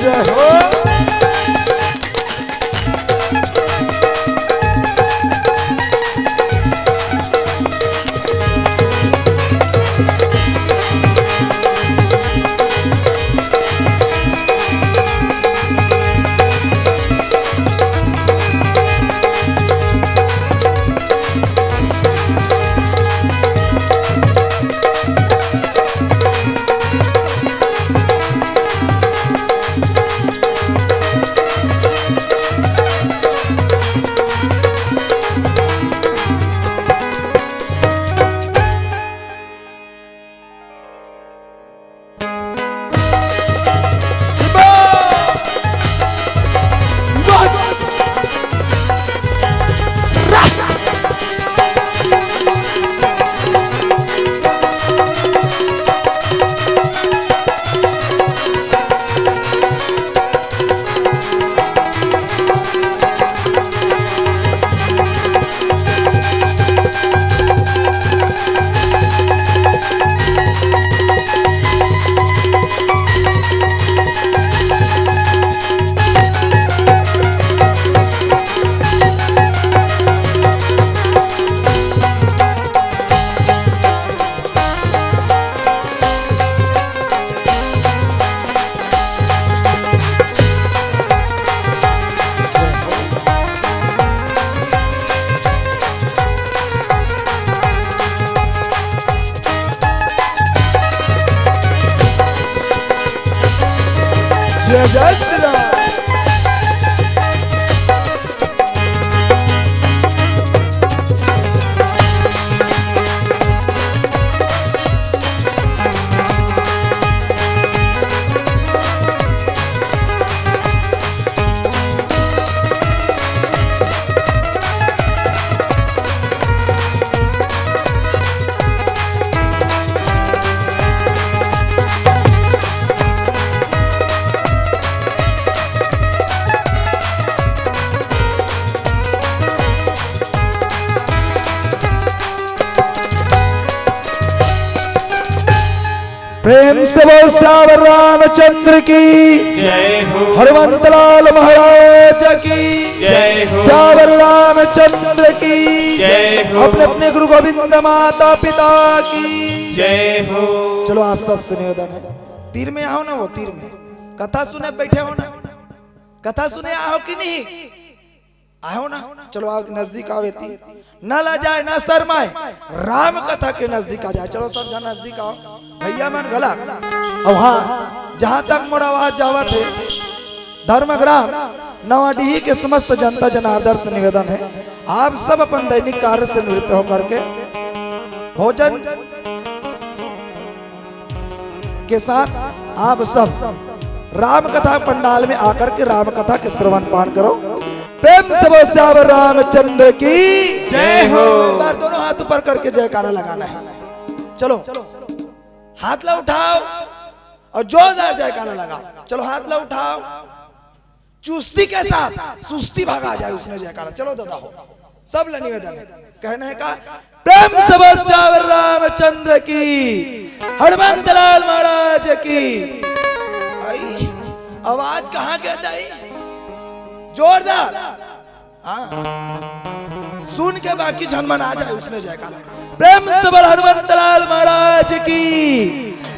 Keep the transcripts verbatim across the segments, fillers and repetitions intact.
जय हो। जय जय श्री राम। प्रेम से बोल सियावर रामचंद्र की, जय हो। हनुमंतलाल महाराज की, जय हो। सियावर रामचंद्र की, जय हो। अपने अपने गुरु गोविंद माता पिता की जय हो। चलो, आप सबसे निवेदन है, तीर में आओ ना, वो तीर में कथा सुने बैठे हो ना, कथा सुने आओ कि नहीं? आयो ना, चलो आओ नजदीक आओ, एती ना लजाए ना शर्माए, राम कथा के नजदीक आ जाए। चलो सब झन नजदीक आओ, भैया मन घला। अब हाँ, जहाँ तक मोर आवाज जावत है, धर्मग्राम नवाडीही के समस्त जनता जनार्दन से निवेदन है, आप सब अपन दैनिक कार्य से निवृत्त होकर के भोजन के साथ आप सब राम कथा पंडाल में आकर के राम कथा के श्रवण पान करो। प्रेम से बोल सियावर रामचंद्र की जय हो। एक बार दोनों हाथ ऊपर करके जयकारा लगाना है। चलो, हाथ ला उठाओ और जोरदार जयकारा लगाओ। चलो, हाथ ला उठाओ। चुस्ती के साथ सुस्ती भगा जाए, उसने जयकारा। चलो दादा हो, सब ला निवेदन है, कहना है का? प्रेम से बोल सियावर रामचंद्र की, हनुमंत लाल महाराज की। आई, आवाज कहाँ गया दाई? जोरदार। हाँ, सुन के बाकी झन मन आ जाए, उसने जयकारा। प्रेम से बोल हनुमंत लाल महाराज की,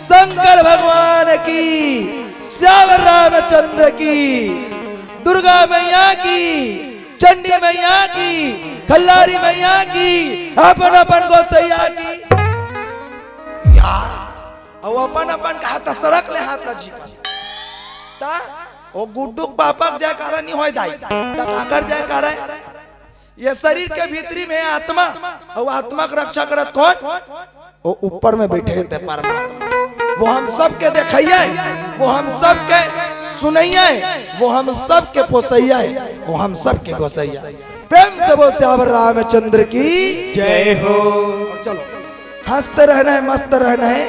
शंकर भगवान की, सियावर रामचंद्र की, दुर्गा मैया की, चंडी मैया की, खल्लारी मैया की, अपन अपन गोसैया की। यार, अब अपन अपन कहा त सड़क ले हाथ ला झिकत। त ओ गुड्डू के पापा के जयकारा नहीं होय दाई, त काकर जयकारा है? ये शरीर के भीतरी में आत्मा, और आत्मा के रक्षा करत कौन? वो ऊपर में बैठे हे ते परमात्मा। वो हम सबके देखइया है, वो हम सबके सुनइया है, वो हम सबके पोसैया है, वो हम सबके गोसैया है। प्रेम से बोल सियावर रामचंद्र की जय हो। और चलो, हंसते रहना है, मस्त रहना है,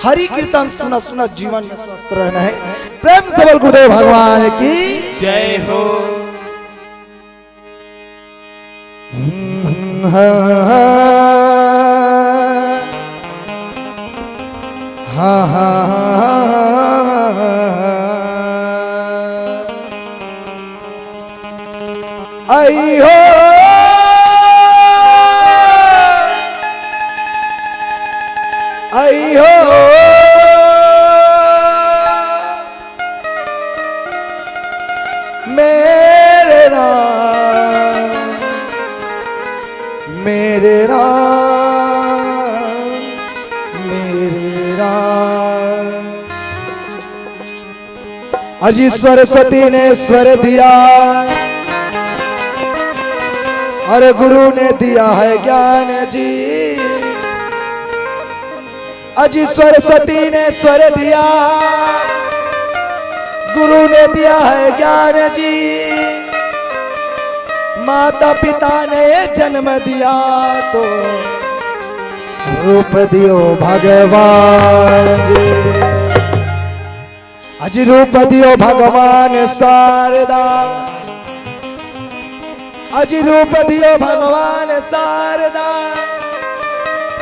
हरि कीर्तन सुना सुना जीवन में स्वस्थ रहना है। प्रेम से बोल गुरुदेव भगवान की जय हो। हाँ, हाँ, हाँ, हाँ, हाँ। आई हो, आई हो, मेरे राम, मेरे राम, मेरे राम। अजी सरस्वती ने स्वर दिया और गुरु ने दिया है ज्ञान जी। अजी सरस्वती ने स्वर दिया, गुरु ने दिया है ज्ञान जी। माता पिता ने जन्म दिया तो रूप दियो भगवान जी। अजी रूप दियो भगवान शारदा, अजी रूप दियो भगवान शारदा,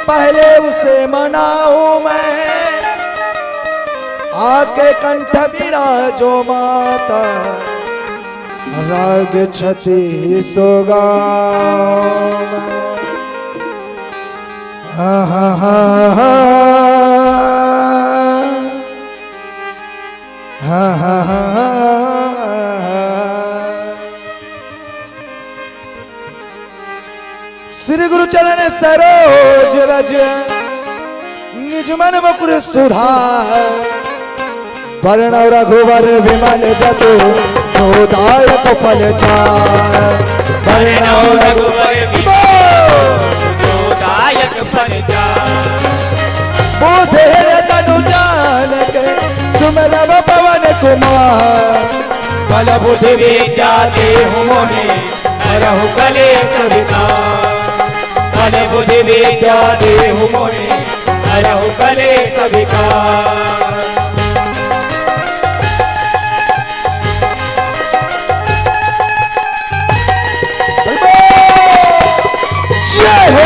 पहले उसे मनाऊं मैं, आके कंठ बिराजो माता, राग छत्तीसो गाऊं मैं। हाँ, हाँ, हाँ, हाँ। हाँ, हाँ, हाँ, हाँ। श्री गुरु चरण सरोज रज, निज मन मुकुर सुधार। वरण रघुवर विमल जसु, जो दायक फल चार। वरण रघुवर विमल, जो दायक फल चार। बोधे तनु जान के सुमिरब पवन कुमार। बल बुद्धि विद्या देहु मोहि, हरहु कलेस विकार। बल बुद्धि विद्या देहु मोहि, हरहु कलेस विकार। जय हो।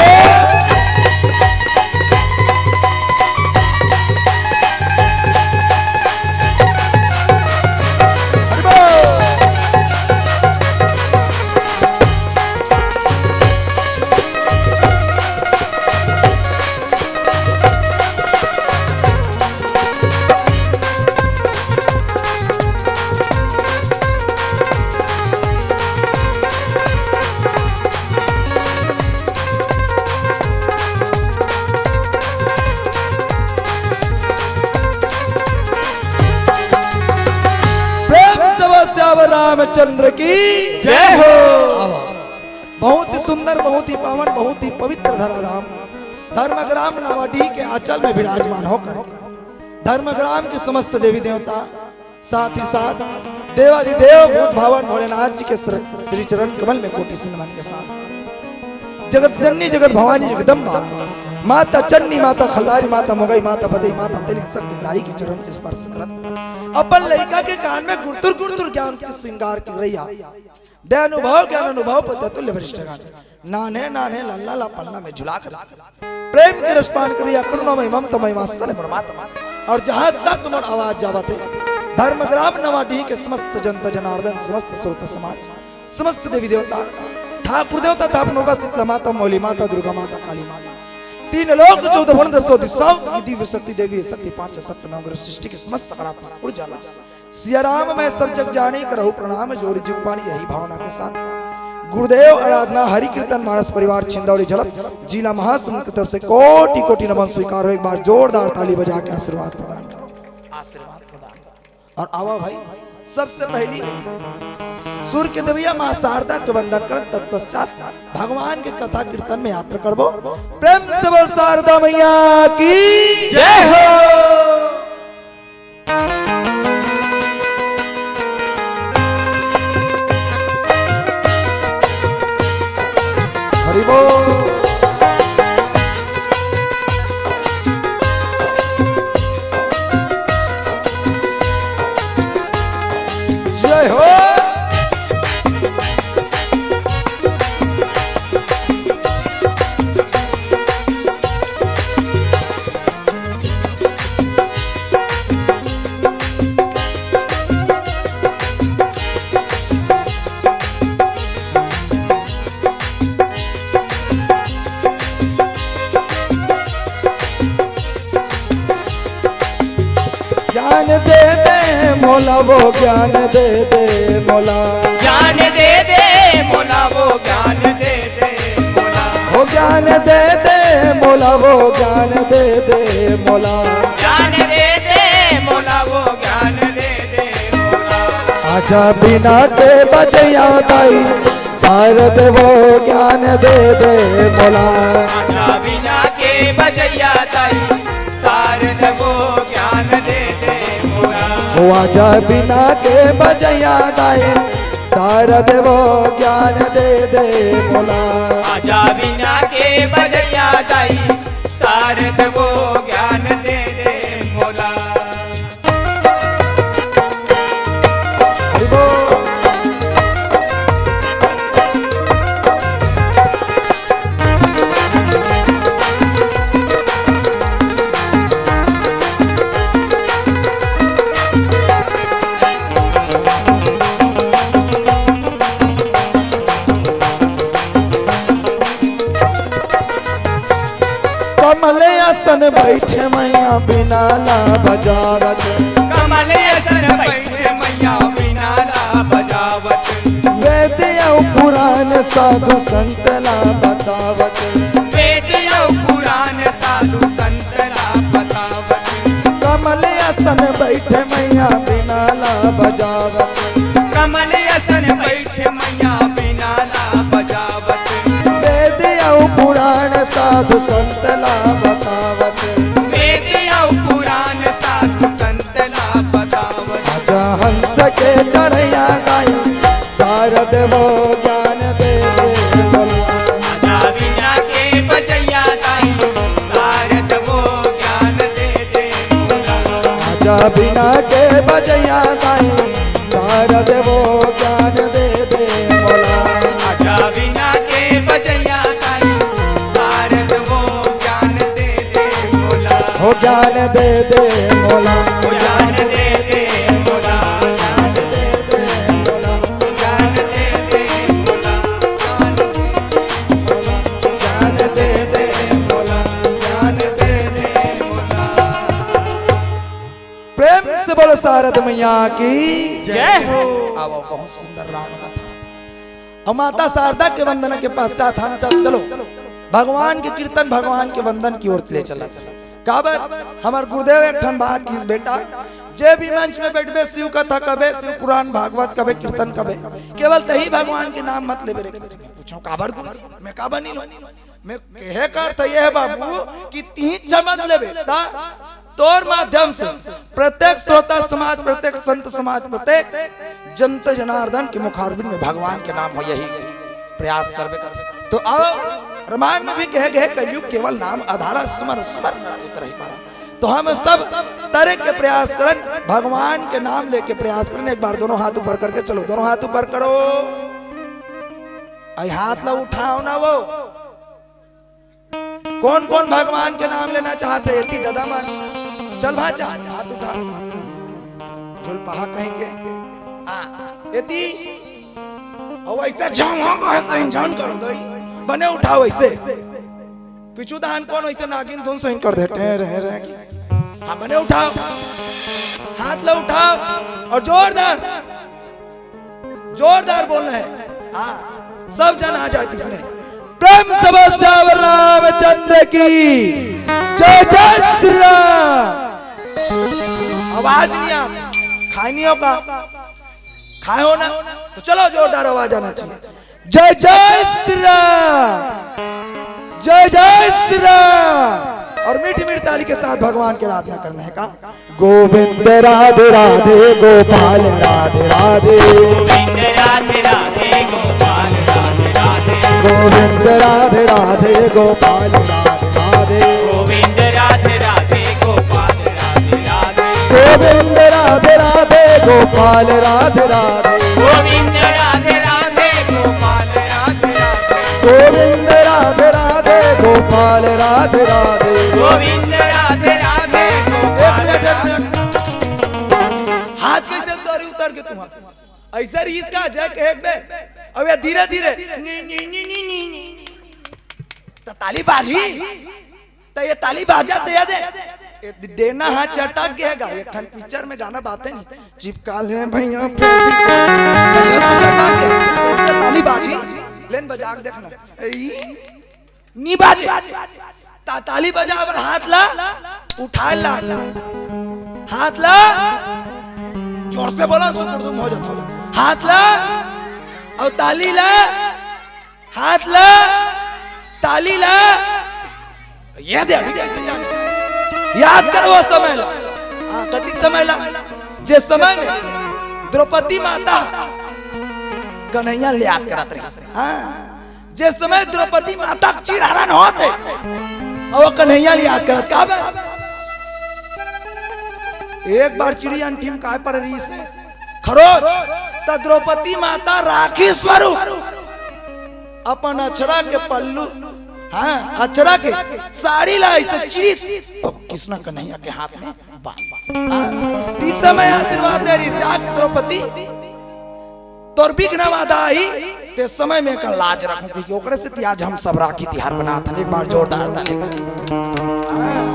प्रेम से बोल सियावर रामचंद्र की जय हो। बहुत ही सुंदर, बहुत ही पावन, बहुत ही पवित्र धरा धाम धर्मग्राम नवाडीह के आंचल में विराजमान होकर धर्मग्राम के समस्त देवी देवता, साथ ही साथ देवाधिदेव भूत भावन भोलेनाथ जी के श्र-, श्री चरण कमल में कोटि सुंदर नमन के साथ जगत जननी जगत भवानी जगदम्बा, माता चन्नी, माता खल्लारी, माता मोगई, माता बदई, माता तेली शक्ति दाई के चरण स्पर्श करत अपन लइका के कान में गुरतुर गुरतुर ज्ञान के श्रृंगार के रैया दयानुभव ज्ञान अनुभव पद तुल्य वरिष्ठ गण नान्हे नान्हे लल्ला ला पलना में झुला कर प्रेम के रसपान करिया करुणामय ममतामय वात्सल्य परमात्मा। और जहाँ तक मोर आवाज जावत हे, धर्मग्राम नवाडीह के समस्त जनता जनार्दन, समस्त श्रोता समाज, समस्त देवी देवता, ठाकुर देवता, थापनोगा शीतला माता, मौली माता, दुर्गा माता, काली माता, तीन लोक चौदह भुवन दसो दिशाओं की दिव्य शक्ति देवी शक्ति पांच तत्व नवग्रह सृष्टि के समस्त सकारात्मक ऊर्जा ला सिया राम मैं सब जग जानी करहु प्रणाम जोड़ जुग पानी यही भावना के साथ गुरुदेव आराधना हरि कीर्तन मानस परिवार छिंदौड़ी झलक जिला महासमुंद की तरफ से कोटि कोटि नमन स्वीकार हो। एक बार जोरदार ताली बजा के आशीर्वाद प्रदान करो, आशीर्वाद प्रदान करो। और आवा भाई, सबसे पहली सूर्य के देवैया माँ शारदा के वंदन कर तत्पश्चात भगवान के कथा कीर्तन में यात्रा करबो। प्रेम से बोल शारदा मैया की जय हो। हरि बोल। जय हो। मोला वो ज्ञान दे दे मोला। ज्ञान दे दे मोला, वो ज्ञान दे दे मोला। वो ज्ञान दे दे मोला, वो ज्ञान दे दे मोला। ज्ञान दे दे मोला, वो ज्ञान दे दे मोला। आजा बीना के बजैया दाई, शारद वो ज्ञान दे दे मोला। आजा बीना के बजैया दाई, शारद वो ज्ञान दे दे मोला। ओ आजा बीना के बजैया दाई, शारद वो ज्ञान दे दे मोला। आजा बीना के बजैया दाई, शारद वो ज्ञान दे दे मोला। हरि बोल। कमल असन बैठे मैया बीना ला बजावत। कमल असन बैठे मैया बीना ला बजावत। वेद अउ पुराण साधु संत ला बतावत। वेद अउ पुराण साधु संत ला बतावत। कमल असन बैठे मैया बीना ला बजावत। कमल असन बैठे मैया बीना ला बजावत। वेद अउ पुराण साधु संत ला बतावत। वेद अउ पुराण साधु संत ला बतावत। आजा हंस के चढ़ैया दाई, शारद वो ज्ञान दे दे मोला। आजा बीना के बजैया दाई, शारद वो ज्ञान दे दे मोला। आजा बीना के बजैया दाई, शारद वो ज्ञान दे दे मोला। आजा बीना के बजैया दाई, शारद वो ज्ञान दे दे मोला। हो ज्ञान दे दे मोला। हो ज्ञान दे दे मोला। ज्ञान दे दे मोला। ज्ञान दे दे मोला। ज्ञान दे दे मोला। ज्ञान दे दे मोला। प्रेम से बोलो शारद मैया की। जय हो। आओ, बहुत सुंदर राम कथा। और माता शारदा के वंदना के पश्चात हम सब चलो भगवान के कीर्तन, भगवान के वंदन की ओर ले चला। काबर हमर गुरुदेव एक ठन बात किस बेटा, जे भी मंच में बैठबे, शिव कथा कबे, शिव पुराण भागवत कबे, कीर्तन कबे, केवल तही भगवान के नाम मत लेबे रे। पूछो काबर गुरु जी, मैं काबर नहीं लूं? मैं कहे का अर्थ ये है बाबू कि तीन चमक लेबे ता तोर माध्यम से प्रत्येक श्रोता समाज, प्रत्येक संत समाज, प्रत्येक जनता जनार्दन के मुखारबिंद में भगवान के नाम हो, यही प्रयास करबे कर। तो आओ, रामायण में भी कहे गए, कलयुग केवल नाम आधारा, सुमर सुमर नर उतरहि पारा। तो हम सब तरह के प्रयास करन, भगवान के नाम लेके प्रयास करन। एक बार दोनों हाथ ऊपर करके चलो, दोनों हाथ ऊपर करो। आई हाथ ला उठाओ ना वो। कौन कौन भगवान के नाम लेना चाहते? एती दादा मन, चल भांचा, हाथ उठा। झुलपाहा कहीं के। आ, एती। और ऐसे जाऊं हो, ऐसे इंजान करो दई। बने उठाओ ऐसे। पिछू दान कौन ऐसे नागिन धुन सही कर दे? टे रहे रहे की। हाँ, बने उठाओ। हाथ ला उठाओ। और जोरदार। जोरदार बोलना है। हाँ, सब जन आ जाए इसमें। प्रेम से बोल सियावर रामचंद्र की जय, जय श्री राम। आवाज नहीं आ, खाए नहीं हो का? खाए हो ना? तो चलो, जोरदार आवाज आना चाहिए। जय जय श्री राम, जय जय श्री राम। और मीठी मीठी ताली के साथ भगवान की आराधना करना है का? गोविंद राधे राधे, गोपाल राधे राधे। गोविंद राधे राधे, गोपाल राधे राधे। गोविंद राधे राधे, गोपाल राधे राधे। गोविंद राधे राधे, गोपाल राधे राधे। गोविंद राधे राधे, गोपाल राधे राधे। गोविंद राधे राधे, गोपाल राधे राधे। गोविंद राधे राधे, गोपाल राधे राधे। गोविंद राधे राधे, गोपाल एक मिनट, एक मिनट। हाथ कैसे उतारी, उतार के तुम्हारा? ऐसा रहीस का जय कहे बे। अब ये धीरे धीरे नी, नी, नी। तो ताली बाजी, तो ये ताली बाजा तो ये दे। ए, डेना हा चटक गे गा, एक ठन पिक्चर में गाना बात हे नहीं, चिपका ले भैया, फिर भी चटक गे। ताली बाजी, लेन बजा के देखना। ए, ई, नी बाजे। ता-, ताली बजा बर हाथ ला उठाए ला, हाथ ला जोर से बोला, सुकुरदुम हो जातो। हाथ ला और ताली ला, हाथ ला, ताली ला। ये दे, अभी कैसे जान? याद कर वो समय ला। हाँ, कति समय ला? जे समय में द्रौपदी माता कन्हैया ल याद करत रहिस। हाँ, जे समय द्रौपदी माता के चिरहरण होत हे, अउ वो कन्हैया ल याद करत का बे? एक बार चिड़िया अंठी म काय पर रहिस हे? खरोच। त द्रौपदी माता राखी स्वरूप अपन अचरा के पल्लू, हाँ, अचरा के साड़ी ला अइसे चिरिस, अउ कृष्ण कन्हैया के हाथ में बांध। हाँ, इस समय आशीर्वाद दे रहिस, "जा द्रौपदी, तोर विघ्न बाधा आही, ते समय में एकर लाज रखहूं, क्योंकि ओकरे सेती आज हम सब राखी तिहार मनात हन।" एक बार जोरदार ताली। हाँ।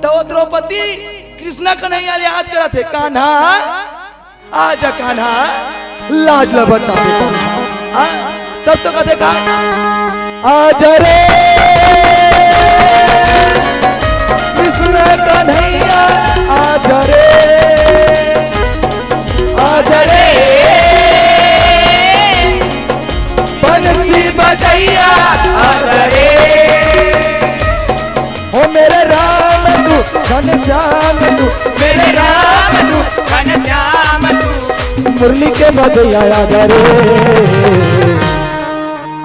त वो द्रौपदी कृष्ण कन्हैया ल याद करत हे, "कान्हा, आजा कान्हा, लाज ल बचा दे कान्हा।" हाँ, तब तो कथे का, "आजा रे कृष्ण कन्हैया, आजा रे, आजा रे बंसी बजैया, आजा रे।" हो मेरे राम तू घनश्याम तू, मेरे राम तू घनश्याम तू, मुरली के बजैया आजा रे,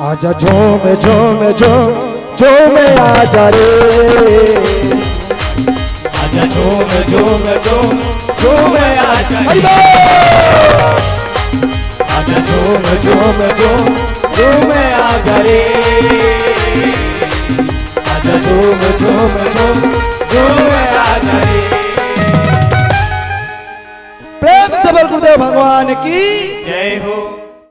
आजा झूम झूम झूम झूम आजा रे, आजा झूम झूम झूम झूम आजा, हरि बोल। आजा झूम झूम झूम झूम आजा रे,